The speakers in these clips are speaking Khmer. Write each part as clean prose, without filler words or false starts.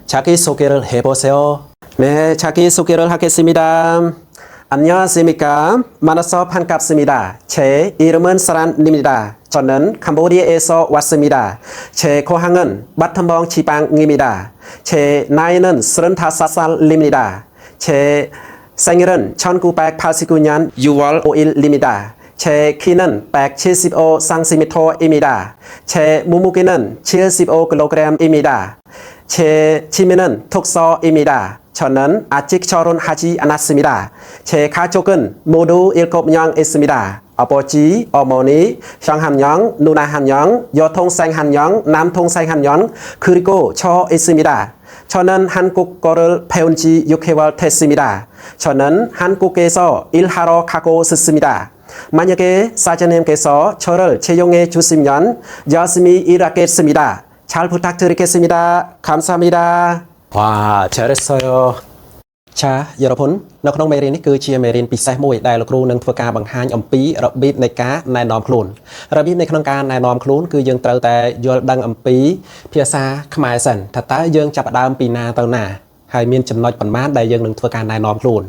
자기소개를 해보세요. 네, 자기소개를 하겠습니다. 안녕하십니까. 만나서 반갑습니다. 제 이름은 사란입니다. 저는 캄보디아에서 왔습니다. 제 고향은 바텀봉 지방입니다. 제 나이는 35살입니다. 제 생일은 1989년 6월 5일입니다. 제 키는 175cm입니다. 제 몸무게는 75kg입니다. 제 취미는 독서입니다. 저는 아직 결혼하지 않았습니다. 제 가족은 모두 7명 있습니다. 아버지, 어머니, 형 한 명, 누나 한 명, 여동생 한 명, 남동생 한 명, 그리고 저 있습니다. 저는 한국어를 배운 지 6개월 됐습니다. 저는 한국에서 일하러 가고 싶습니다. 만약에 사장님께서 저를 채용해 주시면 열심히 일하겠습니다. 잘 부탁드리겠습니다. 감사합니다. 와, 잘했어요. ចា 여러분 នៅក្នុងមេរៀននេះគឺជាមេរៀនពិសេសមួយដែលលោកគ្រូនឹងធ្វើការបង្ហាញអំពីរបៀបនៃការណែនាំខ្លួនរបៀបនៃក្នុងការណែនាំខ្លួនគឺយើងត្រូវតែយល់ដឹងអំពីភាសាខ្មែរសិនថាតើយើងចាប់ផ្ដើមពីណាទៅណាហើយមានចំណុចប៉ុន្មានដែលយើងនឹងធ្វើការណែនាំខ្លួន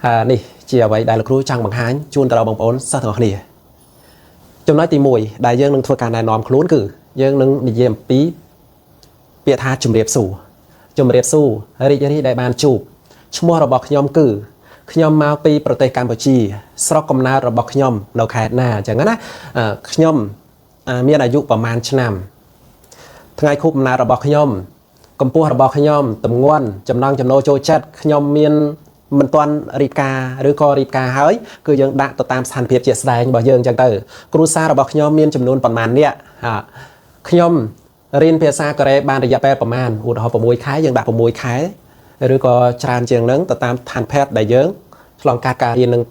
ហើយនេះជាអ្វីដែលលោកគ្រូចង់បង្ហាញជូនទៅដល់បងប្អូនសិស្សទាំងអស់គ្នាចំណុចទី1ដែលយើងនឹងធ្វើការណែនាំខ្លួនគឺយើងនឹងនិយាយអំពីពាក្យថាជំរាបសួរជំរាបសួររីករាយដែលបានជួបឈ្មោះរបស់ខ្ញុំគឺខ្ញុំមកពីប្រទេសកម្ពុជា ស្រុកកំណើតរបស់ខ្ញុំនៅខេត្តណាអញ្ចឹងណាអឺខ្ញុំអឺមានអាយុប្រហែលឆ្នាំ ថ្ងៃខួបកំណើតរបស់ខ្ញុំកម្ពស់របស់ខ្ញុំទម្ងន់ចំណង់ចំណូលចូលចិត្តខ្ញុំមានមិនទាន់រៀបការឬក៏រៀបការហើយគឺយើងដាក់ទៅតាមស្ថានភាពជាក់ស្ដែងរបស់យើងអញ្ចឹងទៅគ្រួសាររបស់ខ្ញុំមានចំនួនប៉ុន្មាននាក់ហាខ្ញុំរៀនភាសាកូរ៉េបានរយៈពេលប្រហែលឧទាហរណ៍6ខែយើងដាក់6ខែឬក៏ច្រើនជាងហ្នឹងទៅតាមស្ថានភាពដែលយើងឆ្លងកាត់ការរៀននឹង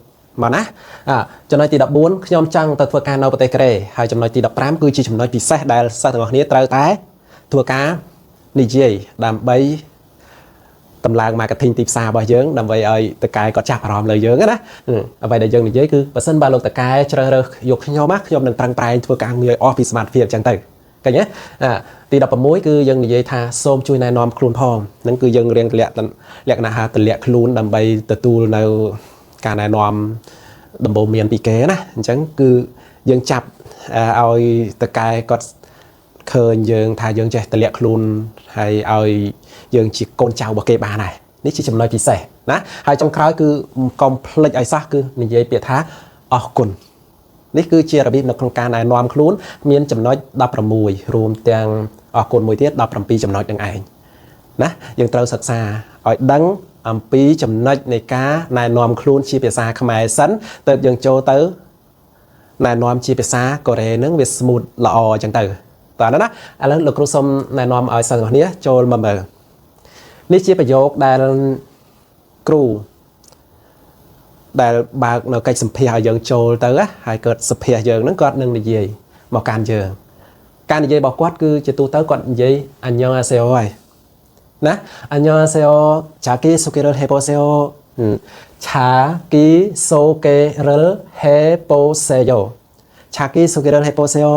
មកណាអាចំណុចទី14ខ្ញុំចង់ទៅធ្វើការនៅប្រទេសកូរ៉េហើយចំណុចទី15គឺជាចំណុចពិសេសដែលសិស្សទាំងអស់គ្នាត្រូវតែធ្វើការនិយាយដើម្បីតម្លើង marketing ទីផ្សាររបស់យើងដើម្បីឲ្យថៅកែគាត់ចាប់អារម្មណ៍លើយើងណាអ្វីដែលយើងនិយាយគឺបើសិនបើលោកថៅកែជ្រើសរើសយកខ្ញុំណាខ្ញុំនឹងប្រឹងប្រែងធ្វើការងារឲ្យអស់ពីសមត្ថភាពអញ្ចឹងទៅឃើញទេអាទី16គឺយើងនិយាយថាសូមជួយណែនាំខ្លួនផងហ្នឹងគឺយើងរៀងទម្លាក់លក្ខណៈថាទម្លាក់ខ្លួនដើម្បីទទួលនៅការណែនាំដំបូន្មានពីគេណាអញ្ចឹងគឺយើងចាប់ឲ្យថៅកែគាត់ឃើញយើងថាយើងចេះទម្លាក់ខ្លួនហើយឲ្យយើងជាកូនចៅរបស់គេបានហើយនេះជាចំណុចពិសេសណាហើយចុងក្រោយគឺកុំភ្លេចឲ្យសោះគឺនិយាយពាក្យថាអរគុណនេះគឺជារបៀបនៅក្នុងការណែនាំខ្លួនមានចំណុច16រួមទាំងអរគុណមួយទៀត17ចំណុចនឹងឯងណាយើងត្រូវសិក្សាឲ្យដឹងអំពីចំណុចនៃការណែនាំខ្លួនជាភាសាខ្មែរសិនទើបយើងចូលទៅណែនាំជាភាសាកូរ៉េនឹងវា smooth ល្អអញ្ចឹងទៅតើណាឥឡូវលោកគ្រូសុំណែនាំឲ្យសិស្សទាំងអស់គ្នាចូលមកមើលនេះជាប្រយោគដែលគ្រូដែលបើកនៅកិច្ចសម្ភាសឲ្យយើងចូលទៅហើយកើតសម្ភាសយើងហ្នឹងគាត់នឹងនិយាយមកកាន់យើងការនិយាយរបស់គាត់គឺជាទូទៅគាត់និយាយ 안녕하세요 ហើយណា 안녕하세요 자기소개를 해보세요. 자기소개를 해보세요. 자기소개를 해보세요.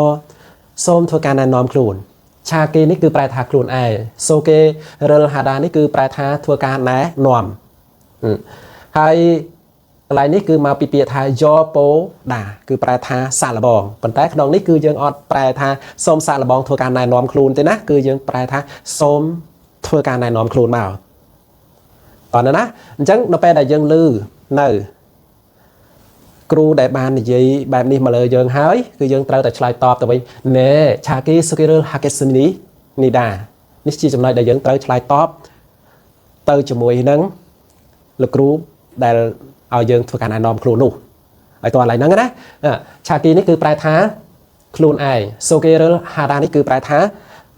សូមធ្វើការណែនាំខ្លួន 자기 នេះគឺប្រែថាខ្លួនឯង 소개를 하다 នេះគឺប្រែថាធ្វើការណែនាំហើយកន្លែងនេះគឺមកពីពាក្យថា 여보다 គឺប្រែថាសាកល្បងប៉ុន្តែក្នុងនេះគឺយើងអត់ប្រែថាសូមសាកល្បងធ្វើការណែនាំខ្លួនទេណាគឺយើងប្រែថាសូមធ្វើការណែនាំខ្លួនមកតោះណាអញ្ចឹងនៅពេលដែលយើងឮនៅគ្រូដែលបាននិយាយបែបនេះមកលើយើងហើយគឺយើងត្រូវតែឆ្លើយតបទៅវិញ 네 자기소개를 하겠습니다. នេះជាចំណុចដែលយើងត្រូវឆ្លើយតបទៅជាមួយនឹងលោកគ្រូដែលឲ្យយើងធ្វើការណែនាំខ្លួននោះឲ្យតោះឡើយហ្នឹងណា 자기 នេះគឺប្រែថាខ្លួនឯង 소개를 하다 នេះគឺប្រែថា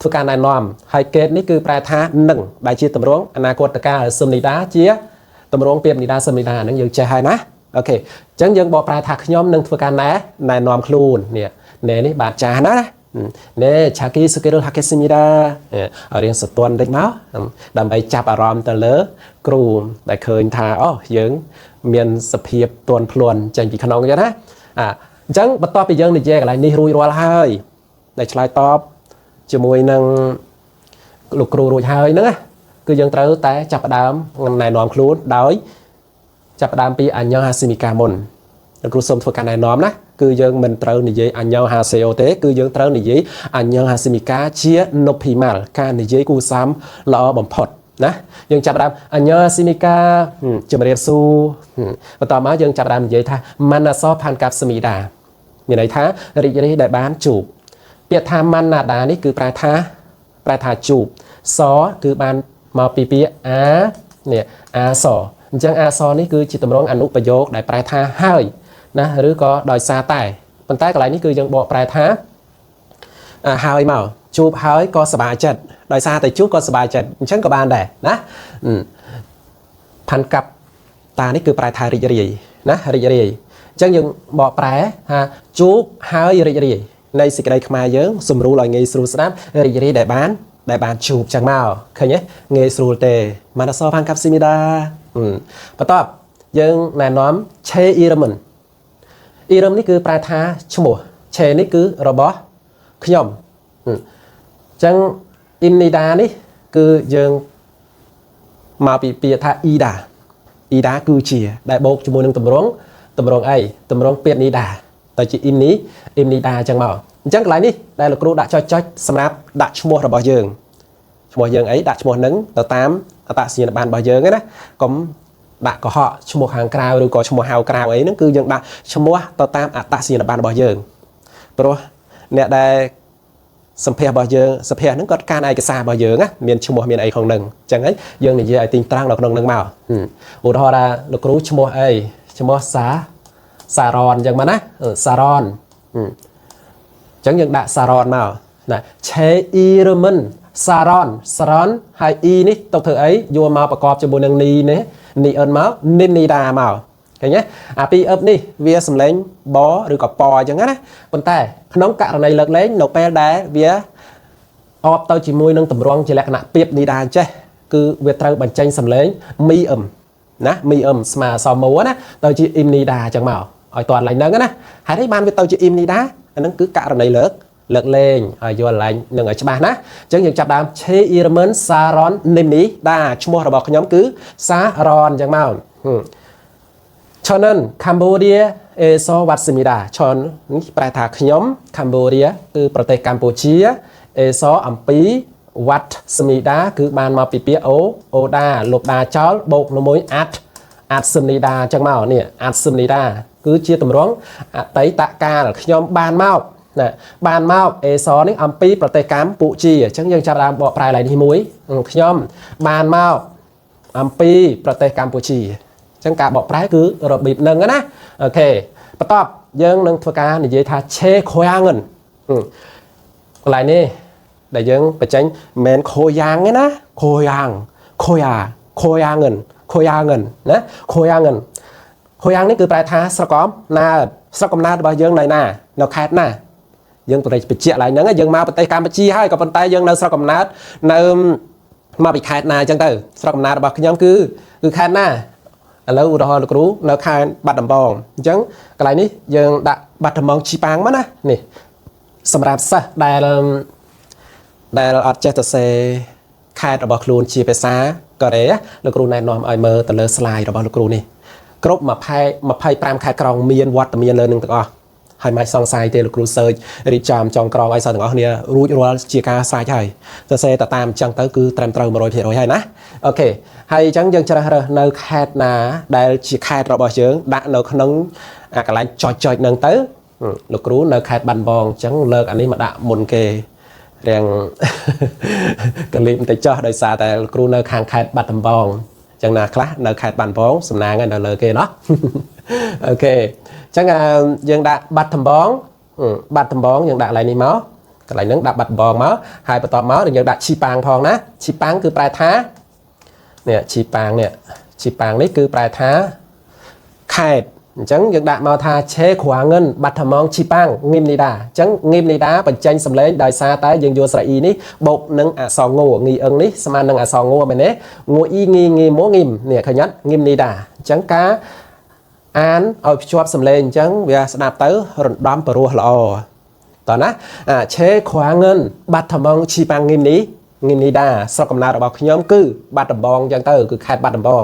ធ្វើការណែនាំហើយ 겠 នេះគឺប្រែថានឹងដែលជាទម្រង់អនាគតកាល 습니다 ជាទម្រង់ពាក្យ 니다 습니다 ហ្នឹងយើងចេះហើយណា OK អញ្ចឹងយើងបកប្រែថាខ្ញុំនឹងធ្វើការណែណែនាំខ្លួននេះណែនេះបាទចាស់ណា 네 자기소개를 하겠습니다. ឲ្យរៀងសទន់តិចមកដើម្បីចាប់អារម្មណ៍ទៅលើ គ្រូដែលឃើញថាអូយើង មានសភាពទន់ភ្លន់ចេញពីក្នុងអញ្ចឹងណាអាអញ្ចឹងបន្ទាប់ពីយើងនិយាយកន្លែងនេះរួចរាល់ហើយដែលឆ្លើយតបជាមួយនឹង លោកគ្រូរួចហើយហ្នឹងណាគឺយើងត្រូវតែចាប់ផ្ដើមណែនាំខ្លួនដោយចាប់ផ្ដើមពី 안녕하십니까 មុនលោកគ្រូសូមធ្វើការណែនាំណាគឺយើងមិនត្រូវនិយាយ 안녕하세요 ទេគឺយើងត្រូវនិយាយ 안녕하십니까 ជា 높임말 ការនិយាយគួរសមល្អបំផុតណាយើងចាប់ផ្ដើម 안녕하십니까 ជំរាបសួរបន្តមកយើងចាប់ផ្ដើមនិយាយថា 만나서 반갑습니다 មានន័យថារីករាយដែលបានជួបពាក្យថា 만나다 នេះគឺប្រែថាប្រែថាជួបសគឺបានមកពីពាក្យអានេះអាសអញ្ចឹងអាសនេះគឺជាទម្រង់អនុប្រយោគដែលប្រែថាហើយណាឬក៏ដោយសារតែប៉ុន្តែកន្លែងនេះគឺយើងបកប្រែថាហើយមកជួបហើយក៏សប្បាយចិត្តដោយសារតែជួបក៏សប្បាយចិត្តអញ្ចឹងក៏បានដែរណា반갑다 នេះគឺប្រែថារីករាយណារីករាយអញ្ចឹងយើងបកប្រែថាជួបហើយរីករាយនៃសេចក្តីខ្មែរយើងសម្រួលឲ្យងាយស្រួលស្ដាប់រីករាយដែលបានដែលបានជួបចឹងមកឃើញទេងាយស្រួលទេ만나서 반갑습니다 បន្ទាប់យើងណែនាំ 제 이름은 이름 នេះគឺប្រែថាឈ្មោះ 제 នេះគឺរបស់ខ្ញុំអញ្ចឹង 입니다 នេះគឺយើងមកពីពាក្យថា 이다 이다 គឺជាដែលបូកជាមួយនឹងតម្រងតម្រងអីតម្រងពាក្យ 니다 ទៅជា 입니 입니다 អញ្ចឹងមកអញ្ចឹងកន្លែងនេះដែលលោកគ្រូដាក់ចុចចុចសម្រាប់ដាក់ឈ្មោះរបស់យើងឈ្មោះយើងអីដាក់ឈ្មោះនឹងទៅតាមអត្តសញ្ញាណប័ណ្ណរបស់យើងណាកុំដាក់កុហកឈ្មោះខាងក្រៅឬក៏ឈ្មោះហៅក្រៅអីហ្នឹងគឺយើងដាក់ឈ្មោះទៅតាមអត្តសញ្ញាណប័ណ្ណរបស់យើងព្រោះអ្នកដែលសម្ភាររបស់យើងសម្ភារហ្នឹងគាត់កាន់ឯកសាររបស់យើងណាមានឈ្មោះមានអីក្នុងហ្នឹងអញ្ចឹងហើយយើងនិយាយឲ្យទីងត្រង់នៅក្នុងហ្នឹងមកឧទាហរណ៍ថាលោកគ្រូឈ្មោះអីឈ្មោះសាសារ៉នអញ្ចឹងមកណាសារ៉នអញ្ចឹងយើងដាក់សារ៉នមកណា 제 이름은 សារ៉នសារ៉នហើយ 이 នេះទុកធ្វើអីយកមកប្រកបជាមួយនឹងនីនេះនីអិនមកនិននីដាមកឃើញទេអាពីអឹបនេះវាសំឡេងបឬក៏ពអញ្ចឹងណាប៉ុន្តែក្នុងករណីលើកលែងនៅពេលដែលវាអបទៅជាមួយនឹងតម្រងជាលក្ខណៈពៀបនីដាចេះគឺវាត្រូវបញ្ចេញសំឡេងមីអឹមណាមីអឹមស្មើអសមួណាទៅជា 입니다 អញ្ចឹងមកឲ្យតន់ឡើងហ្នឹងណាហើយនេះបានវាទៅជា 입니다 អាហ្នឹងគឺករណីលើកលើកលែងឲ្យយល់ឡើងនឹងឲ្យច្បាស់ណាអញ្ចឹងយើងចាប់ដើម 제 이름은 សារ៉ន 입니다 ឈ្មោះរបស់ខ្ញុំគឺសារ៉នអញ្ចឹងមក 저는 캄보디아에서 왔습니다. 전 នេះប្រែថាខ្ញុំ កម្ពុជា គឺប្រទេសកម្ពុជា 에서 អំពី 왔습니다 គឺបានមកពីពាក្យអូ 오다 លុប 다 ចោលបូកនឹងមួយ 왔 왔습니다 អញ្ចឹងមកនេះ 왔습니다 គឺជាទម្រង់អតីតកាលខ្ញុំបានមកណាបានមក 에서 នេះអំពីប្រទេសកម្ពុជាអញ្ចឹងយើងចាប់ដើមបកប្រែឡើងនេះមួយខ្ញុំបានមកអំពីប្រទេសកម្ពុជាអញ្ចឹងការបកប្រែគឺរបៀបហ្នឹងណាOK បន្ទាប់យើងនឹងធ្វើការនិយាយថា 제 고향은 កន្លែងនេះដែលយើងបញ្ចេញមិនមែន 고향 ទេណា 고향 고향 고향은 고향은 ណា 고향은 고향 នេះគឺប្រែថាស្រុកកំណើតស្រុកកំណើតរបស់យើងនៅណានៅខេត្តណាយើងប្រតិបញ្ជាក់ឡើងហ្នឹងយើងមកប្រទេសកម្ពុជាហើយក៏ប៉ុន្តែយើងនៅស្រុកកំណើតនៅមកពីខេត្តណាអញ្ចឹងទៅស្រុកកំណើតរបស់ខ្ញុំគឺគឺខេត្តណាឥឡូវឧទាហរណ៍លោកគ្រូនៅខេត្តបាត់ដំបងអញ្ចឹងកន្លែងនេះយើងដាក់បាត់ដំបងជីប៉ាងមកណានេះសម្រាប់សិស្សដែលដែលអត់ចេះទៅសេខេត្តរបស់ខ្លួនជាភាសាកូរ៉េលោកគ្រូណែនាំឲ្យមើលទៅលើ slide របស់លោកគ្រូនេះគ្រប់20 25ខេត្តក្រុងមានវត្តមានលើនឹងទាំងអស់ហើយមិនសង្ស័យទេលោកគ្រូ search រៀបចំចងក្រងឲ្យសិស្សទាំងអស់គ្នារួចរាល់ជាការស្រេចហើយសរសេរទៅតាមអញ្ចឹងទៅគឺត្រឹមត្រូវ100%ហើយណាOK ហើយអញ្ចឹងយើងជ្រើសរើសនៅខេត្តណាដែលជាខេត្តរបស់យើងដាក់នៅក្នុងអាកន្លែងចុចចុចហ្នឹងទៅលោកគ្រូនៅខេត្តបាត់ដំបងអញ្ចឹងលើកអានេះមកដាក់មុនគេរាង កលៀបបន្តិចចោះដោយសារតែលោកគ្រូនៅខាងខេត្តបាត់ដំបងអញ្ចឹងណាខ្លះនៅខេត្តបាត់ដំបងសំណាងហើយនៅលើគេណោះ OK អញ្ចឹងយើងដាក់បាត់ដំបងបាត់ដំបងយើងដាក់កន្លែងនេះមកកន្លែងហ្នឹងដាក់បាត់ដំបងមកហើយបន្ទាប់មកយើងដាក់지방 ផងណា 지방 គឺប្រែថានេះ 지방 នេះ 지방 នេះគឺប្រែថាខេត្តអញ្ចឹងយើងដាក់មកថា 제 고향은 បាត់ដំបង 지방입니다 អញ្ចឹង 입니다 បញ្ចេញសំឡេងដោយសារតែយើងយកស្រៈអ៊ីនេះបូកនឹងអក្សរងងីអឹងនេះស្មើនឹងអក្សរងមែនទេងអ៊ីងីងីមកងីមនេះឃើញអត់ 입니다 អញ្ចឹងការអានឲ្យភ្ជាប់សំឡេងអញ្ចឹងវាស្ដាប់ទៅរំដំព្រោះល្អតោះណាអា 제 고향은 បាត់ដំបង 지방입니 입니다 ស្រុកកំណើតរបស់ខ្ញុំគឺបាត់ដំបងអញ្ចឹងទៅគឺខេត្តបាត់ដំបង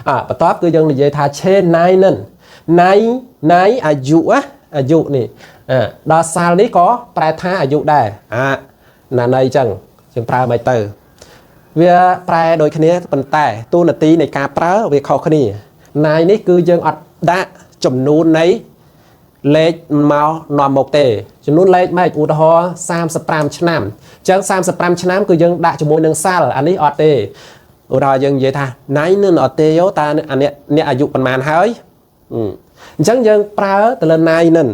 អបន្ទាប់គឺយើងនិយាយថា 제 나이는 나이 나이 អាយុណាអាយុនេះដល់ 살 នេះក៏ប្រែថាអាយុដែរអាណាណីអញ្ចឹងយើងប្រើមិនទៅវាប្រែដូចគ្នាប៉ុន្តែតួនាទីនៃការប្រើវាខុសគ្នា 나이 នេះគឺយើងអត់ដាក់ចំនួននៃលេខមកនាំមុខទេចំនួនលេខម៉េចឧទាហរណ៍35ឆ្នាំអញ្ចឹង35ឆ្នាំគឺយើងដាក់ជាមួយនឹង 살 អានេះអត់ទេឧទាហរណ៍យើងនិយាយថា 나이는 어때요 តើអាអ្នកអ្នកអាយុប៉ុន្មានហើយអញ្ចឹងយើងប្រើទៅលើ 나이는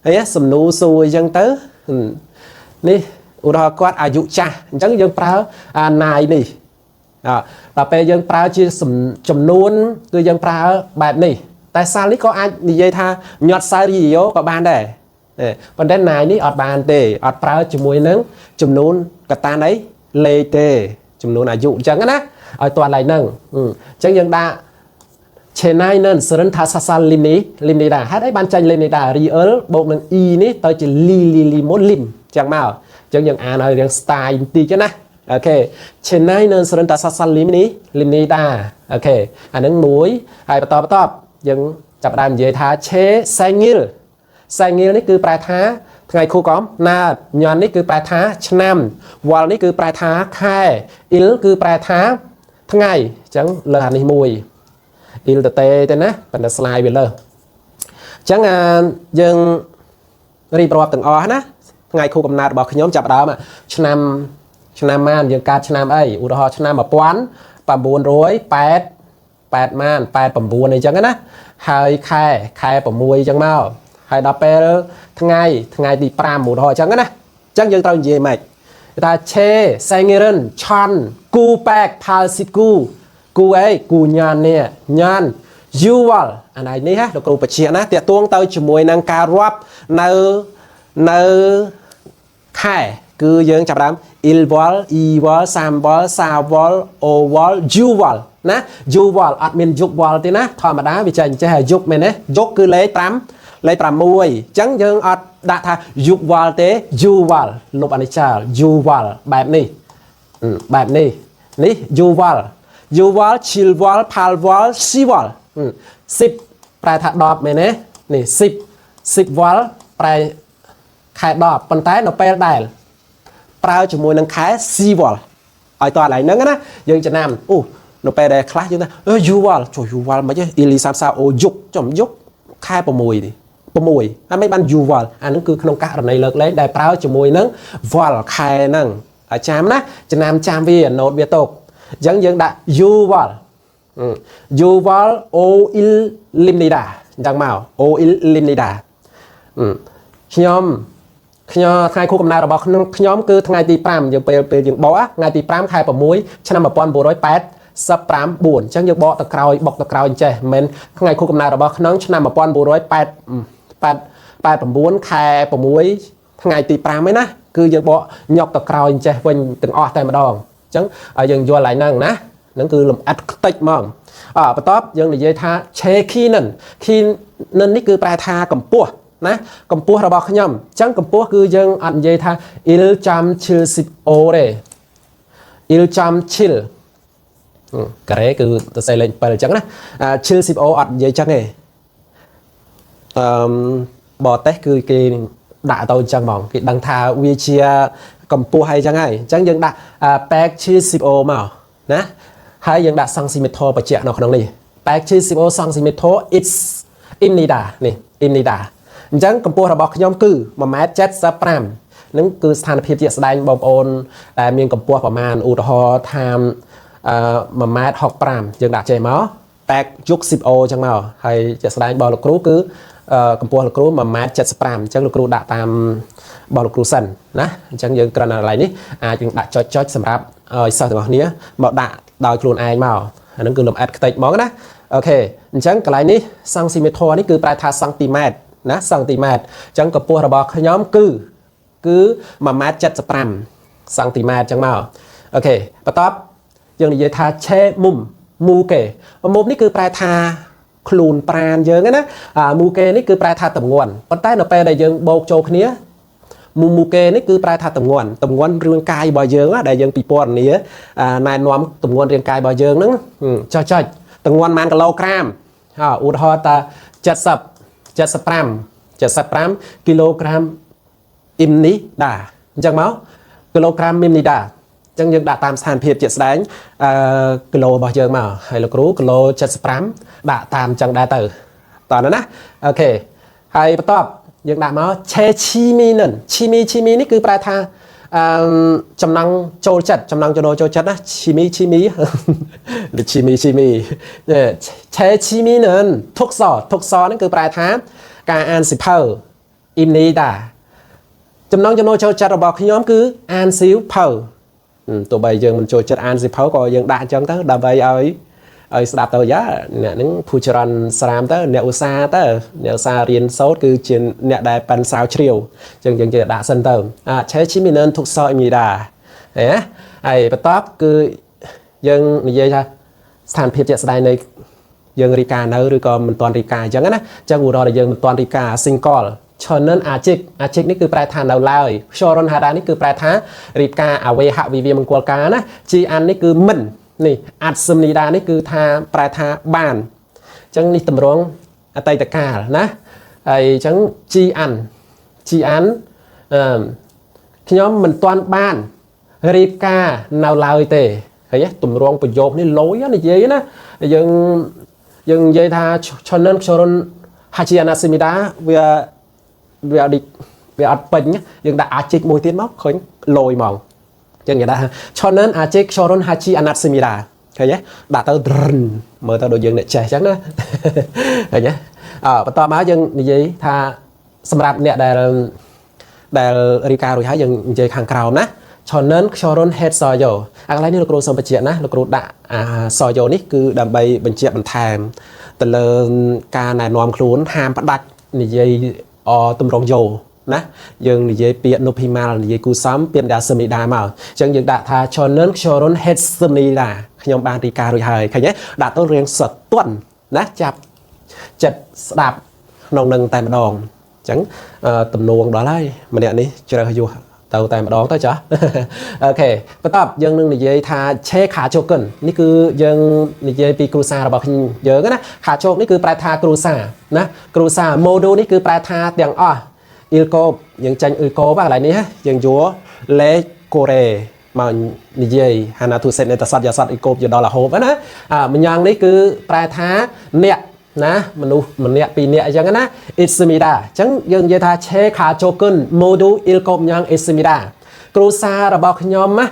ហើយសំណួរសួរអញ្ចឹងទៅនេះឧទាហរណ៍គាត់អាយុចាស់អញ្ចឹងយើងប្រើអា 나이 នេះដល់ពេលយើងប្រើជាចំនួនគឺយើងប្រើបែបនេះតែ 살 នេះក៏អាចនិយាយថា몇 살이에요 ក៏បានដែរប៉ុន្តែ 나이 នេះអត់បានទេអត់ប្រើជាមួយនឹងចំនួនកតាណីលេខទេចំនួនអាយុអញ្ចឹងណាឲ្យតន់ឡើយហ្នឹងអញ្ចឹងយើងដាក់ 제 나이는 서른다섯 살입니 입니다 ហេតុអីបានចាញ់ 입니다 리을 បូកនឹង e នេះទៅជាលីលីលីមុនលីមចឹងមកអញ្ចឹងយើងអានឲ្យរៀង style បន្តិចណា OK 제 나이는 서른다섯 살입니 입니다 OK អានឹងមួយហើយបន្តបន្តយើងចាប់ដើមនិយាយថា 제 생일 생일 នេះគឺប្រែថាថ្ងៃខួបកំណើត 년 នេះគឺប្រែថាឆ្នាំ 월 នេះគឺប្រែថាខែ 일 គឺប្រែថាថ្ងៃអញ្ចឹងលើអានេះមួយ 일 តទេទេណាប៉ុន្តែ slide វាលើសអញ្ចឹងយើងរៀបរាប់ទាំងអស់ណាថ្ងៃខួបកំណើតរបស់ខ្ញុំចាប់ដើមឆ្នាំឆ្នាំម៉ានយើងកើតឆ្នាំអីឧទាហរណ៍ឆ្នាំ1988 8ម៉ាន89អីចឹងណាហើយខែខែ6អញ្ចឹងមកហើយដល់ពេលថ្ងៃថ្ងៃទី5ឧទាហរណ៍អញ្ចឹងណាអញ្ចឹងយើងត្រូវនិយាយម៉េចគេថា 제 생일은 천구백팔십구 구 អី 구 년 នេះ 년 6월 អានេះនេះណាលោកគ្រូបញ្ជាក់ណាតាក់ទងទៅជាមួយនឹងការរាប់នៅនៅខែគឺយើងចាប់ដើម 일월 이월 삼월 사월 오월 6월 ណា 6월 អត់មាន 6월 ទេណាធម្មតាវាចេះចេះ 6 មែនទេ 6 គឺលេខ5លេខ6អញ្ចឹងយើងអត់ដាក់ថា 6월 ទេ 6월 លុបអានេះចោល 6월 បែបនេះបែបនេះនេះ 6월 6월 7월 8월 10월 10ប្រែថា10មែនទេនេះ10 10월 ប្រែខែ10ប៉ុន្តែនៅពេលដែលប្រើជាមួយនឹងខែ 10월 ឲ្យតើកន្លែងហ្នឹងណាយើងចំណាំអូនៅពេលដែលខ្លះយើងថាអឺ 6월 ចុះ 6월 មិនទេ 1 2 3 4អូយុកចំយុកខែ6នេះ6ហើយមិនបាន 6월 អាហ្នឹងគឺក្នុងករណីលើកលែងដែលប្រើជាមួយនឹង 월 ខែហ្នឹងឲ្យចាំណាចំណាំចាំវា note វាទុកអញ្ចឹងយើងដាក់ 6월 6월 5일입니다 អញ្ចឹងមក 5일입니다 ខ្ញុំខ្ញុំថ្ងៃខួបកំណើតរបស់ខ្ញុំខ្ញុំគឺថ្ងៃទី5យើងពេលពេលយើងបកថ្ងៃទី5ខែ6ឆ្នាំ1989អញ្ចឹងយើងបកទៅក្រោយបុកទៅក្រោយអញ្ចេះមិនមែនថ្ងៃខួបកំណើតរបស់ក្នុងឆ្នាំ1989ខែ6ថ្ងៃទី5ឯណាគឺយើងបកញកទៅក្រោយអញ្ចេះវិញទាំងអស់តែម្ដងអញ្ចឹងឲ្យយើងយល់ឡើងហ្នឹងណាហ្នឹងគឺលំអិតខ្ទេចហ្មងអបន្ទាប់យើងនិយាយថា 제 키는 키는 នេះគឺប្រែថាកម្ពស់ណាកម្ពស់របស់ខ្ញុំអញ្ចឹងកម្ពស់គឺយើងអត់និយាយថា 일 점 칠십오 ទេ 일 점 칠 ការ៉េគឺទៅសេលេខ7អញ្ចឹងណា 칠십오 អត់និយាយអញ្ចឹងទេអឺបរទេសគឺគេដាក់ទៅអញ្ចឹងហ្មងគេដឹងថាវាជាកម្ពស់ហើយអញ្ចឹងហើយអញ្ចឹងយើងដាក់ 백칠십오 មកណាហើយយើងដាក់សង់ស៊ីម៉ឺត្របញ្ជាក់នៅក្នុងនេះ 백칠십오 센티미터 it's 입니다 នេះ 입니다 អញ្ចឹងកម្ពស់របស់ខ្ញុំគឺ1.75ម៉ែត្រនឹងគឺស្ថានភាពជាក់ស្ដែងបងប្អូនដែលមានកម្ពស់ប្រមាណឧទាហរណ៍ថាអឺ1.65ម៉ែត្រយើងដាក់ចេះមក 백육십오 អញ្ចឹងមកហើយជាក់ស្ដែងរបស់លោកគ្រូគឺកម្ពស់លោកគ្រូ1.75ម៉ែត្រអញ្ចឹងលោកគ្រូដាក់តាមរបស់លោកគ្រូសិនណាអញ្ចឹងយើងគ្រាន់តែកន្លែងនេះអាចយើងដាក់ចុចចុចសម្រាប់ឲ្យសិស្សទាំងអស់គ្នាមកដាក់ដោយខ្លួនឯងមកអាហ្នឹងគឺលំអិតខ្ទេចហ្មងណា OK អញ្ចឹងកន្លែងនេះសង់ស៊ីម៉ឺត្រនេះគឺប្រែថាសង់ទីម៉ែត្រណាសង់ទីម៉ែត្រអញ្ចឹងកម្ពស់របស់ខ្ញុំគឺគឺ1.75ម៉ែត្រសង់ទីម៉ែត្រអញ្ចឹងមក OK បន្ទាប់យើងនិយាយថា 제 몸 무게 몸 នេះគឺប្រែថាខ្លួនប្រាណយើងណាអា 무게 នេះគឺប្រែថាទម្ងន់ប៉ុន្តែនៅពេលដែលយើងបូកចូលគ្នា 몸무게 នេះគឺប្រែថាទម្ងន់ទម្ងន់រាងកាយរបស់យើងដែលយើងពិពណ៌នាណែនាំទម្ងន់រាងកាយរបស់យើងហ្នឹងចុចចុចទម្ងន់ប៉ុន្មានគីឡូក្រាមឧទាហរណ៍ថា70 75 75គីឡូក្រាម 입니다 អញ្ចឹងមកគីឡូក្រាម 입니다 អញ្ចឹងយើងដាក់តាមស្ថានភាពជាក់ស្ដែងអឺគីឡូរបស់យើងមកហើយលោកគ្រូគីឡូ75ដាក់តាមអញ្ចឹងដែរទៅតោះណា OK ហើយបន្ទាប់យើងដាក់មក 제 취미는 취미 취미 នេះគឺប្រែថាអឺចំណង់ចូលចិត្តចំណង់ចំណូលចូលចិត្តណា 취미 취미 ឬ 취미 취미 제 취미는 독서 독서 ហ្នឹងគឺប្រែថាការអានសៀវភៅ 입니다 ចំណង់ចំណូលចូលចិត្តរបស់ខ្ញុំគឺអានសៀវភៅទោះបីយើងមិនចូលចិត្តអានសៀវភៅក៏យើងដាក់អញ្ចឹងទៅដើម្បីឲ្យឲ្យស្ដាប់ទៅយ៉ាអ្នកហ្នឹងភូចរនស្រាមទៅអ្នកឧស្សាហ៍ទៅអ្នកឧស្សាហ៍រៀនសូត្រគឺជាអ្នកដែលប៉ិនស្រាវជ្រាវអញ្ចឹងយើងចេះដាក់សិនទៅអា 제 취미는 독서입니다 ហ៎ហើយបន្ទាប់គឺយើងនិយាយថាស្ថានភាពជាក់ស្ដែងនៃយើងរៀបការនៅឬក៏មិនទាន់រៀបការអញ្ចឹងណាអញ្ចឹងឧទាហរណ៍ដែលយើងមិនទាន់រៀបការ single 저는 아직 아직 នេះគឺប្រែថានៅឡើយ 결혼하다 នេះគឺប្រែថារៀបការអវេហវិវាមង្គលការណា 지 않 នេះគឺមិននេះ 않습니다 នេះគឺថាប្រែថាបានអញ្ចឹងនេះតម្រងអតីតកាលណាហើយអញ្ចឹង 지 않 지 않 អឺខ្ញុំមិនទាន់បានរៀបការនៅឡើយទេឃើញទេតម្រងប្រយោគនេះលយនិយាយណាយើងយើងនិយាយថា 저는 결혼하지 않았습니다 វាវាអត់វាអត់ពេញយើងដាក់ 아직 មួយទៀតមកឃើញលយហ្មងចឹងគេដាក់ 저는 아직 결혼하지 않았습니다 ឃើញទេដាក់ទៅទ្រិនមើលទៅដូចយើងអ្នកចេះចឹងណាឃើញទេអើបន្តមកយើងនិយាយថាសម្រាប់អ្នកដែលដែលរៀបការរួចហើយយើងនិយាយខាងក្រោមណា 저는 결혼했어요 អាកន្លែងនេះលោកគ្រូសូមបញ្ជាក់ណាលោកគ្រូដាក់អា 서요 នេះគឺដើម្បីបញ្ជាក់បន្ថែមទៅលើការណែនាំខ្លួនហាមផ្ដាច់និយាយអទម្រង់ 요 ណាយើងនិយាយពាក្យ 높임말 និយាយគូសំពាក្យ 습니다 មកអញ្ចឹងយើងដាក់ថា 저는 결혼했습니다 ខ្ញុំបានរៀបការរួចហើយឃើញទេដាក់ទៅរៀងសទន់ណាចាប់ចិត្តស្ដាប់ក្នុងនឹងតែម្ដងអញ្ចឹងទំនួងដល់ហើយម្នាក់នេះជ្រើសយោទៅតែម្ដងទៅចា OK បន្ទាប់យើងនឹងនិយាយថា 제 가족은 នេះគឺយើងនិយាយពីគ្រួសាររបស់ខ្ញុំយើងណា 가족 នេះគឺប្រែថាគ្រួសារណាគ្រួសារ 모두 នេះគឺប្រែថាទាំងអស់ 일곱 យើងចាញ់ 일곱 កន្លែងនេះយើងយកលេខកូរ៉េមកនិយាយ 하나 둘 셋 넷 다섯 여섯 일곱 យកដល់រហូតណាអា 명 នេះគឺប្រែថាអ្នកណាមនុស្សម្នាក់ពីរនាក់អញ្ចឹងណា 있습니다 អញ្ចឹងយើងនិយាយថា 제 가족은 모두 일곱 명 있습니다 គ្រួសាររបស់ខ្ញុំណា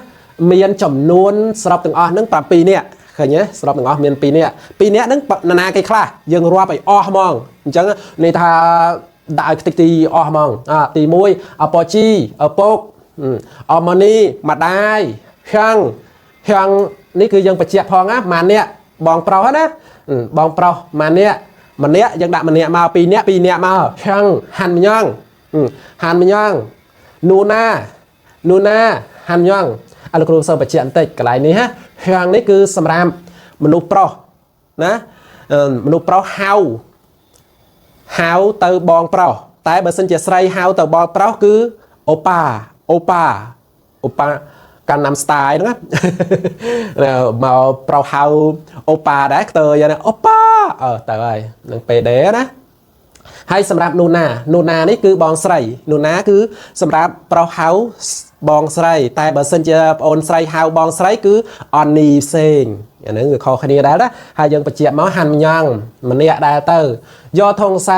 មានចំនួនសរុបទាំងអស់ហ្នឹង7នាក់ឃើញទេសរុបទាំងអស់មាន2នាក់2នាក់ហ្នឹងនរណាគេខ្លះយើងរាប់ឲ្យអស់ហ្មងអញ្ចឹងន័យថាដាក់ឲ្យខ្ទេចទីអស់ហ្មងអាទី1 아버지 ឪពុក 어머니 ម្ដាយ 형 형 នេះគឺយើងបញ្ជាក់ផងណាម៉ាននាក់បងប្រុសណាបងប្រុសម្នាក់ម្នាក់យើងដាក់ម្នាក់មកពីរនាក់ពីរនាក់មក 형 한 명 한 명 누나 누나 한 명 អរលោកគ្រូសូមបញ្ជាក់បន្តិចកន្លែងនេះណា 형 នេះគឺសម្រាប់មនុស្សប្រុសណាមនុស្សប្រុសហៅហៅទៅបងប្រុសតែបើសិនជាស្រីហៅទៅបងប្រុសគឺ 오빠 오빠 오빠 កាន់ណាំ style ហ្នឹងណាមកប្រុសហៅ 오빠 ដែរខ្ទើយណា 오빠 អឺទៅហើយនឹង PD ណាហើយសម្រាប់ 누나 누나 នេះគឺបងស្រី 누나 គឺសម្រាប់ប្រុសហៅបងស្រី តែបើសិនជាប្អូនស្រីហៅបងស្រីគឺ 언니 ផ្សេងអាហ្នឹងវាខុសគ្នាដែរណាហើយយើងបញ្ជាក់មក 한 명 ម្នាក់ដែរទៅ 여동생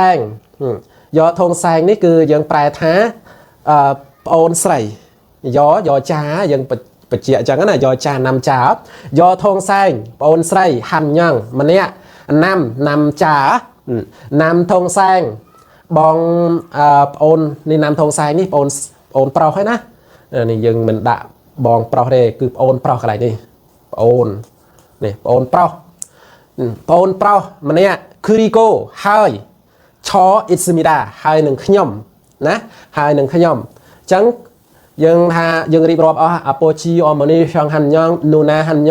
여동생 នេះគឺយើងប្រែថាអឺប្អូនស្រី 여 여자 យើងបញ្ជាក់អញ្ចឹងណា 여자 남자 여동생 ប្អូនស្រី 한 명 ម្នាក់ 남 남자 남동생 បងអឺប្អូននេះ 남동생 នេះប្អូនប្អូនប្រុសហើយណានេះយើងមិនដាក់បងប្រុសទេគឺប្អូនប្រុសកន្លែងនេះប្អូននេះប្អូនប្រុសប្អូនប្រុសម្នាក់ 그리고 ហើយ 저 있습니다 ហើយនឹងខ្ញុំណាហើយនឹងខ្ញុំអញ្ចឹងយើងថាយើងរៀបរាប់អស់ 아버지 어머니 형 한 명 누나 한 명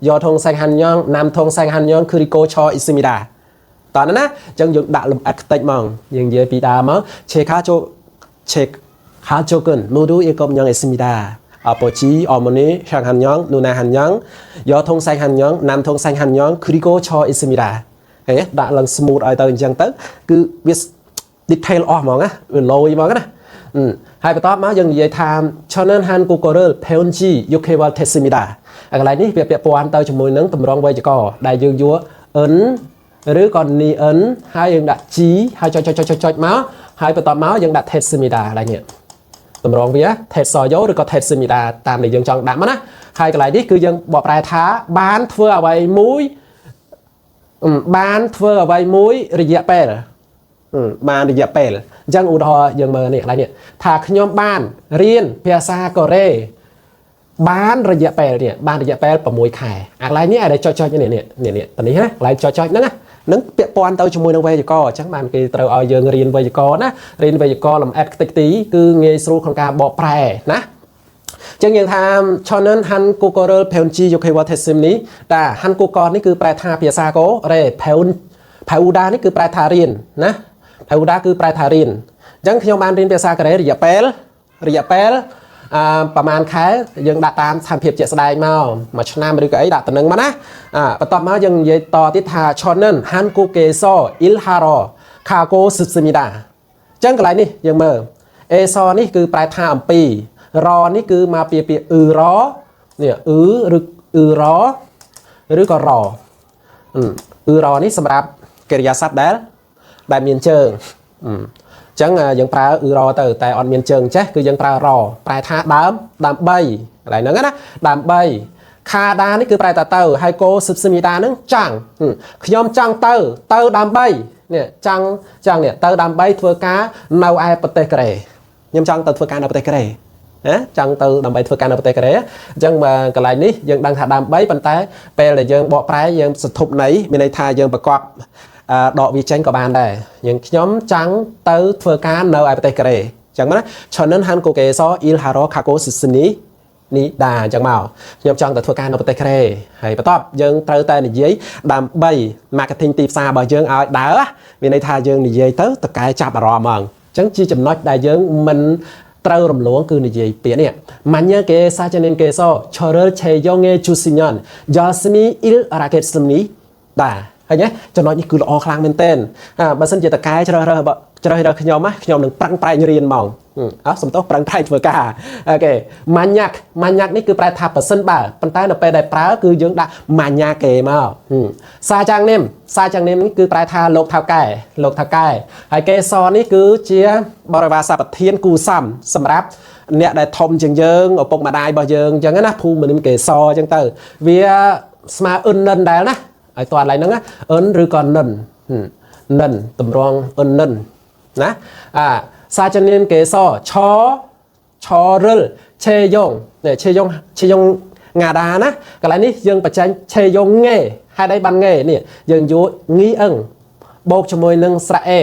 여동생 한 명 남동생 한 명 그리고 저 있습니다 តោះណាអញ្ចឹងយើងដាក់លំអិតខ្ទេចហ្មងយើងនិយាយពីដើមមក 제 가족 제 가족은 모두 7명 있습니다. 아버지, 어머니, 형 한 명, 누나 한 명, 여동생 한 명, 남동생 한 명, 그리고 저 있습니다. ឃើញទេដាក់ឡើង smooth ឲ្យទៅអញ្ចឹងទៅគឺវា detail អស់ហ្មងណាវាលយហ្មងណាអឺហើយបន្ទាប់មកយើងនិយាយថា 저는 한국어를 배운 지 6개월 됐습니다. អាកន្លែងនេះវាពាក់ព័ន្ធទៅជាមួយនឹងតម្រងវេយ្យាករណ៍ដែលយើងយក 은 ឬក៏ 니 은 ហើយយើងដាក់ 지 ហើយចុចចុចចុចចុចមកហើយបន្ទាប់មកយើងដាក់ 됐습니다 កន្លែងនេះតម្រងវា 됐어요 ឬក៏ 됐습니다 តាមដែលយើងចង់ដាក់មកណាហើយកន្លែងនេះគឺយើងបកប្រែថាបានធ្វើអ្វីមួយបានធ្វើអ្វីមួយរយៈពេលបានរយៈពេលអញ្ចឹងឧទាហរណ៍យើងមើលនេះកន្លែងនេះថាខ្ញុំបានរៀនភាសាកូរ៉េបានរយៈពេលនេះបានរយៈពេល6ខែអាកន្លែងនេះអាចចុចចុចនេះនេះនេះតនេះណាកន្លែងចុចចុចហ្នឹងណានឹងពាក់ព័ន្ធទៅជាមួយនឹងវេយ្យាករណ៍អញ្ចឹងបានគេត្រូវឲ្យយើងរៀនវេយ្យាករណ៍ណារៀនវេយ្យាករណ៍លម្អិតខ្ទេចខ្ទីគឺងាយស្រួលក្នុងការបកប្រែណាចឹងយើងថា 저는 한국어를 배운 지 6개월 됐습니다. 한국어 នេះគឺប្រែថាភាសាកូរ៉េ 배운 배우다 នេះគឺប្រែថារៀនណា 배우다 គឺប្រែថារៀនអញ្ចឹងខ្ញុំបានរៀនភាសាកូរ៉េរយៈពេលរយៈពេលអឺប្រហែលខែយើងដាក់តាមស្ថានភាពជាក់ស្ដែងមកមួយឆ្នាំឬក៏អីដាក់តំណឹងមកណាអាបន្ទាប់មកយើងនិយាយតទៀតថា 저는 한국에서 일하러 가고 싶습니다. អញ្ចឹងកន្លែងនេះយើងមើល 에서 នេះគឺប្រែថាអំពី 러 នេះគឺមកពីពាក្យអ៊ឺរនេះអ៊ឺឬអ៊ឺរឬក៏រអ៊ឺរនេះសម្រាប់កិរិយាសព្ទដែលដែលមានជើងអញ្ចឹងយើងប្រើអ៊ឺរទៅតែអត់មានជើងចេះគឺយើងប្រើរប្រែថាដើមដើម្បីកន្លែងហ្នឹងណាដើម្បី 가다 នេះគឺប្រែថាទៅហើយ 고 싶습니다 ហ្នឹងចង់ខ្ញុំចង់ទៅទៅដើម្បីនេះចង់ចង់នេះទៅដើម្បីធ្វើការនៅឯប្រទេសកូរ៉េខ្ញុំចង់ទៅធ្វើការនៅប្រទេសកូរ៉េណាចង់ទៅដើម្បីធ្វើការនៅប្រទេសកូរ៉េអញ្ចឹងបើកន្លែងនេះយើងដឹងថាដើម្បីប៉ុន្តែពេលដែលយើងបកប្រែយើងសធុបន័យមានន័យថាយើងប្រកបដកវាចេញក៏បានដែរយើងខ្ញុំចង់ទៅធ្វើការនៅឯប្រទេសកូរ៉េអញ្ចឹងណា 저는 한국에서 일하러 가고 싶습니다 អញ្ចឹងមកខ្ញុំចង់ទៅធ្វើការនៅប្រទេសកូរ៉េហើយបន្ទាប់យើងត្រូវតែនិយាយដើម្បី marketing ទីផ្សាររបស់យើងឲ្យដើរមានន័យថាយើងនិយាយទៅតកែចាប់អារម្មណ៍ហ្មងអញ្ចឹងជាចំណុចដែលយើងមិនត្រូវរំលងគឺនិយាយពាក្យនេះ 만약에 사장님께서 저를 채용해 주시면 열심히 일하겠습니다. ឃើញទេចំណុចនេះគឺល្អខ្លាំងមែនទែនបើសិនជាតកែជ្រើសរើសជ្រើសរើសខ្ញុំណាខ្ញុំនឹងប្រឹងប្រែងរៀនហ្មងអោះសំទោសប្រឹងប្រែងធ្វើការ OK 만약 만약 នេះគឺប្រែថាប្រសិនបើប៉ុន្តែនៅពេលដែលប្រើគឺយើងដាក់ 만약에 មក 사장님 사장님 នេះគឺប្រែថាលោកថៅកែលោកថៅកែហើយ 께서 នេះគឺជាបរិវារសព្វធានគូសំសម្រាប់អ្នកដែលធំជាងយើងឪពុកម្ដាយរបស់យើងអញ្ចឹងណា부모님께서 អញ្ចឹងទៅវាស្មើអ៊ិននិនដែរណាឲ្យតើឡើយហ្នឹង 은 ឬក៏ 는 는 តម្រង 은 는 ណាអា 사장님께서 저를 채용 នេះ 채용 채용하다 ណាកន្លែងនេះយើងបញ្ចេញ 채용해 ហេតុអីបានងេនេះយើងយកងីអឹងបូកជាមួយនឹងស្រៈអេ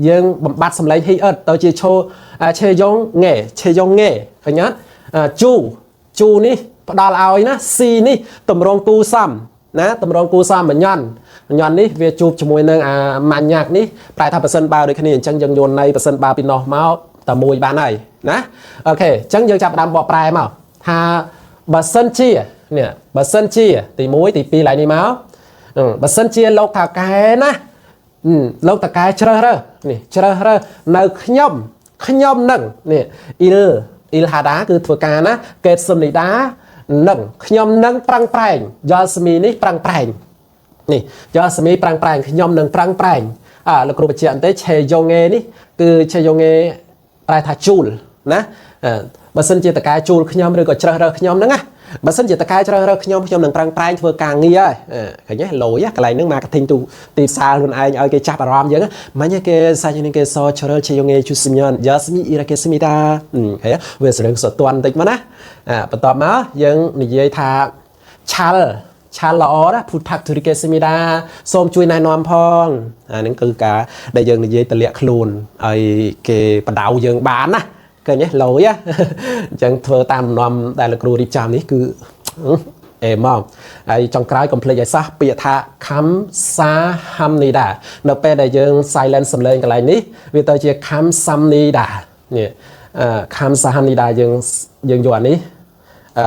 យើងបំបត្តិសម្លេងហ៊ីអិតទៅជាឆូ 채용해 채용해 ឃើញអត់ជូជូនេះផ្ដល់ឲ្យណាស៊ីនេះតម្រងគូសំណាតម្រងគូសំមញ៉ាន់ញ៉ាន់នេះវាជួបជាមួយនឹងអា 만약 នេះប្រែថាប្រសិនបើដូចគ្នាអញ្ចឹងយើងយល់ន័យប្រសិនបើពីនោះមកតែមួយបានហើយណា OK អញ្ចឹងយើងចាប់ផ្ដើមបកប្រែមកថាបើសិនជានេះបើសិនជាទី1ទី2ឡើងនេះមកបើសិនជាលោកថៅកែណាលោកថៅកែជ្រើសរើសនេះជ្រើសរើសនៅខ្ញុំខ្ញុំនឹងនេះ 일 일하다 គឺធ្វើការណា 겠습니다 នឹងខ្ញុំនឹងប្រឹងប្រែង 열심히 នេះប្រឹងប្រែងនេះ 열심히 ប្រឹងប្រែងខ្ញុំនឹងប្រឹងប្រែងអើលោកគ្រូបញ្ជាក់បន្តិច 채용해 នេះគឺ 채용해 ប្រែថាជួលណាបើសិនជាតកែជួលខ្ញុំឬក៏ជ្រើសរើសខ្ញុំហ្នឹងណាបើសិនជាតកែជ្រើសរើសខ្ញុំខ្ញុំនឹងប្រឹងប្រែងធ្វើការងារហើយឃើញទេលយកន្លែងហ្នឹង marketing ទូទីផ្សារខ្លួនឯងឲ្យគេចាប់អារម្មណ៍យើង 만약에 사장님께서 저를 채용해 주시면 열심히 일하겠습니다. ឃើញវាស្រឹងសទន់បន្តិចមកណាបន្ទាប់មកយើងនិយាយថា잘 잘 ល្អណា 부탁드리겠습니다 សូមជួយណែនាំផងអាហ្នឹងគឺការដែលយើងនិយាយទម្លាក់ខ្លួនឲ្យគេបដៅយើងបានណាឃើញទេលយអញ្ចឹងធ្វើតាមលំនាំដែលលោកគ្រូរៀបចំនេះគឺអេមកហើយចុងក្រោយកុំភ្លេចឲ្យសោះពាក្យថា 감사합니다 នៅពេលដែលយើង silent សំឡេងកន្លែងនេះវាទៅជា 감사합니다 នេះ អឺ 감사합니다 យើងយើងយកអានេះអឺ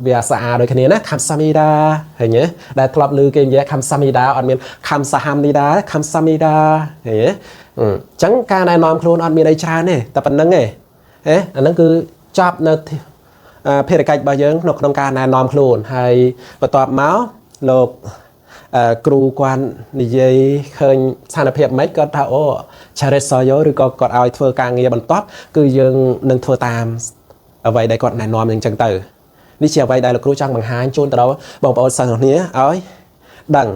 វាស្អាតដូចគ្នាណា 감사합니다 ឃើញទេដែលធ្លាប់ឮគេនិយាយ 감사합니다 អត់មាន 감사합니다 감사합니다 ឃើញទេអញ្ចឹងការណែនាំខ្លួនអត់មានអីច្រើនទេតែប៉ុណ្្នឹងទេហេអាហ្នឹងគឺចប់នៅភារកិច្ចរបស់យើងនៅក្នុងការណែនាំខ្លួនហើយបន្ទាប់មកលោកគ្រូគាត់និយាយឃើញស្ថានភាពមិនគាត់ថាអូ 잘했어요 ឬក៏គាត់ឲ្យធ្វើការងារបន្ទាប់គឺយើងនឹងធ្វើតាមអ្វីដែលគាត់ណែនាំអញ្ចឹងទៅនេះជាអ្វីដែលលោកគ្រូចង់បង្ហាញជូនទៅដល់បងប្អូនសិស្សទាំងគ្នាឲ្យដឹង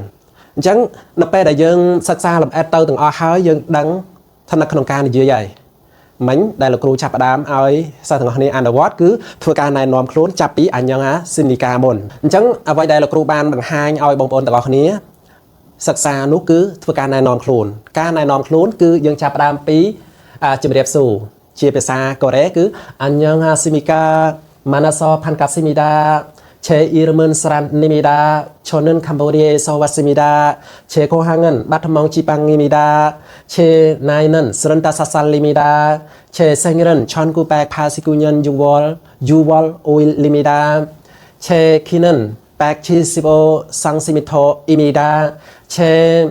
អញ្ចឹងនៅពេលដែលយើងសិក្សាលម្អិតទៅទាំងអស់ហើយយើងដឹងឋានៈក្នុងការនិយាយហើយមិញដែលលោកគ្រូចាប់ផ្ដើមឲ្យសិស្សទាំងអស់គ្នាអនុវត្តគឺធ្វើការណែនាំខ្លួនចាប់ពី안녕하십니까 មុនអញ្ចឹងអ្វីដែលលោកគ្រូបានបង្ហាញឲ្យបងប្អូនទាំងអស់គ្នាសិក្សានោះគឺធ្វើការណែនាំខ្លួនការណែនាំខ្លួនគឺយើងចាប់ផ្ដើមពីជំរាបសួរជាភាសាកូរ៉េគឺ안녕하십니까 만나서 반갑습니다. 제 이름은 스란입니다. 저는 캄보디아에서 왔습니다. 제 고향은 바트멍 지방입니다. 제 나이는 35살입니다. 제 생일은 1989년 6월 5일입니다. 제 키는 175cm입니다. 제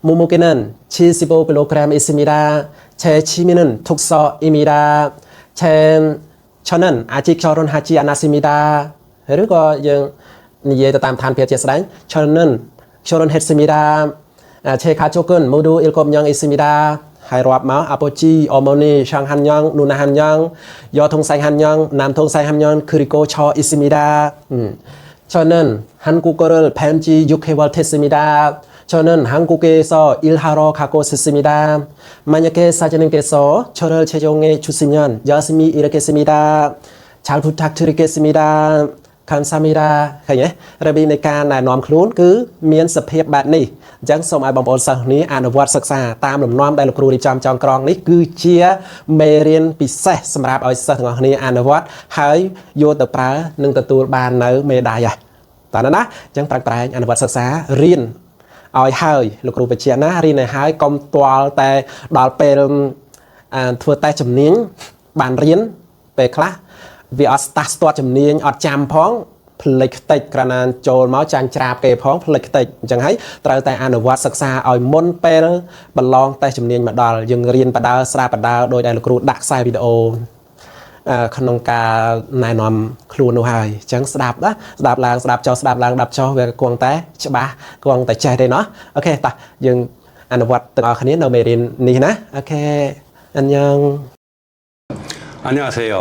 몸무게는 75kg 있습니다. 제 취미는 독서입니다. 저는 아직 결혼하지 않았습니다. ឬក៏យើងនិយាយទៅតាមឋានភាពជាក់ស្ដែង 저는 결혼했습니다. 제 가족은 모두 7명 있습니다. ហើយរាប់មក 아버지, 어머니, 형 한 명, 누나 한 명, 여동생 한 명, 남동생 한 명, 그리고 저 있습니다. 저는 한국어를 배운 지 6개월 됐습니다. 저는 한국에서 일하러 가고 싶습니다. 만약에 사장님께서 저를 채용해 주시면 열심히 일하겠습니다. 잘 부탁드리겠습니다. 감사합니다. ឃើញទេរបៀបនៃការណែនាំខ្លួនគឺមានសភាពបែបនេះអញ្ចឹងសូមឲ្យបងប្អូនសិស្សនេះអនុវត្តសិក្សាតាមលំនាំដែលលោកគ្រូរៀបចំចងក្រងនេះគឺជាមេរៀនពិសេសសម្រាប់ឲ្យសិស្សទាំងអស់គ្នាអនុវត្តហើយយកទៅប្រើនិងទទួលបាននៅមេដាយហ៎តើណាអញ្ចឹងប្រឹងប្រែងអនុវត្តសិក្សារៀនឲ្យហើយលោកគ្រូបញ្ជាក់ណារៀនឲ្យហើយកុំទាល់តែដល់ពេលធ្វើតេស្តជំនាញបានរៀនពេលខ្លះវាអត់ស្តាស់ស្ទាត់ជំនាញអត់ចាំផងផ្លេចខ្ទេចក្រណានចូលមកចាញ់ច្រាបគេផងផ្លេចខ្ទេចអញ្ចឹងហើយត្រូវតែអនុវត្តសិក្សាឲ្យមុនពេលប្រឡងតេស្តជំនាញមកដល់យើងរៀនបដើស្រាបដើដោយដែលលោកគ្រូដាក់ខ្សែវីដេអូក្នុងការណែនាំខ្លួននោះហើយអញ្ចឹងស្ដាប់ណាស្ដាប់ឡើងស្ដាប់ចុះស្ដាប់ឡើងស្ដាប់ចុះវាគង់តែច្បាស់គង់តែចេះទេណោះ OK តោះយើងអនុវត្តទាំងអស់គ្នានៅមេរៀននេះណា OK 안녕. 안녕하세요.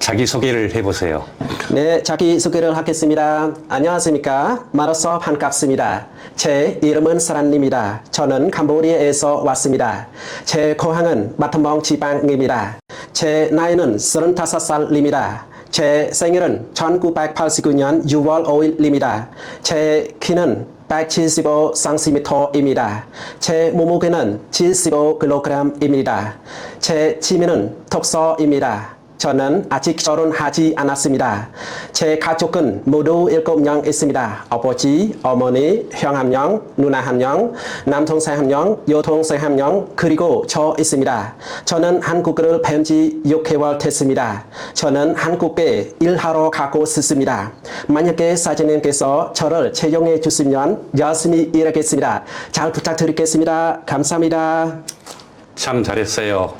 자기소개를 해보세요. 네, 자기소개를 하겠습니다. 안녕하십니까. 만나서 반갑습니다. 제 이름은 사란입니다. 저는 캄보디아에서 왔습니다. 제 고향은 바텀봉 지방입니다. 제 나이는 35살입니다. 제 생일은 1989년 6월 5일입니다. 제 키는 175cm입니다. 제 몸무게는 75kg입니다. 제 취미는 독서입니다. 저는 아직 결혼하지 않았습니다. 제 가족은 모두 7명 있습니다. 아버지, 어머니, 형 한 명, 누나 한 명, 남동생 한 명, 여동생 한 명, 그리고 저 있습니다. 저는 한국어를 배운 지 6개월 됐습니다. 저는 한국에 일하러 가고 싶습니다. 만약에 사장님께서 저를 채용해 주시면 열심히 일하겠습니다. 잘 부탁드리겠습니다. 감사합니다. 참 잘했어요.